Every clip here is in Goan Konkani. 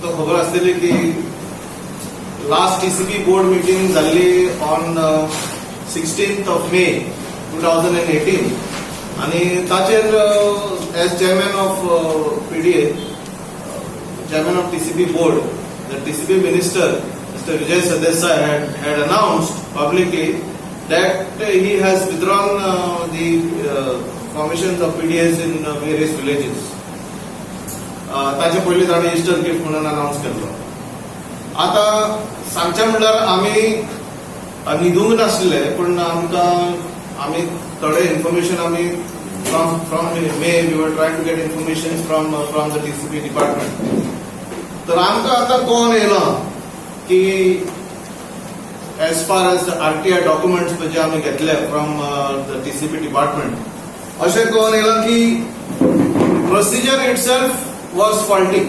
तुमकां खबर आसतली की लास्ट टीसीपी बोर्ड मिटींग जाल्ली on 16th of May 2018 आनी ताचेर as chairman of PDA, chairman of TCP board, the TCP minister, Mr. Vijay Sardesai, had announced publicly that he has withdrawn the formations of PDAs in various villages. ताचे पयलीं ताणें इस्टर गिफ्ट म्हणून अनावन्स केल्लो. आतां सांगचें म्हणल्यार आमी न्हिदूंक नासले, पूण आमकां आमी थोडे इन्फॉर्मेशन आमी from May we were trying to get information from the TCP department. तर आमकां आतां कळोन येयलां की as far as RTI documents जे आमी घेतले फ्रॉम the TCP department, अशें कळोन येयलां की procedure itself was faulty.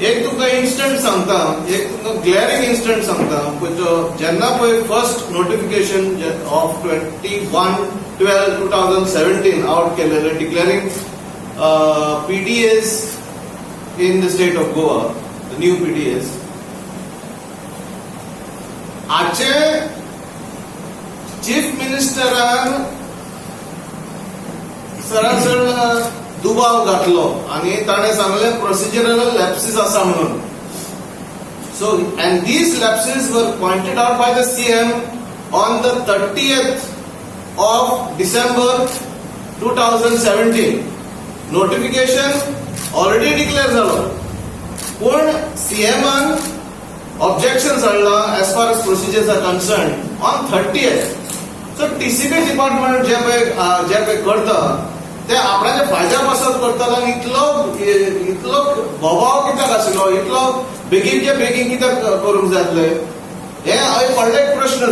एक तुमकां इन्स्टंट सांगता, एक तुमकां ग्लॅरिंग इन्स्टंट सांगता. पळय, जेन्ना पळय first notification of 21/12/2017 out केलेलें declaring PDAs in the state of Goa, the new PDAs, आजचे चीफ मिनिस्टरान सरळ दुबाव घातलो आणि ताणें सांगलें प्रोसिजरल लॅप्सीस आसा म्हणून. So, and these lapses were pointed out by the CM on the 30th of December 2017. Notification already declare जालो, पूण सीएमान ऑब्जेक्शन हाडला as far as procedures are concerned on 30th. So TCP department जे पळय करता ते आपणाच्या फायद्या पासत करतात. आनी इतलो इतलो बोबाव कित्याक आशिल्लो? इतलो बेगीनचे बेगीन कित्याक करूंक जाय आसलें? हे एक व्हडलो एक प्रश्न.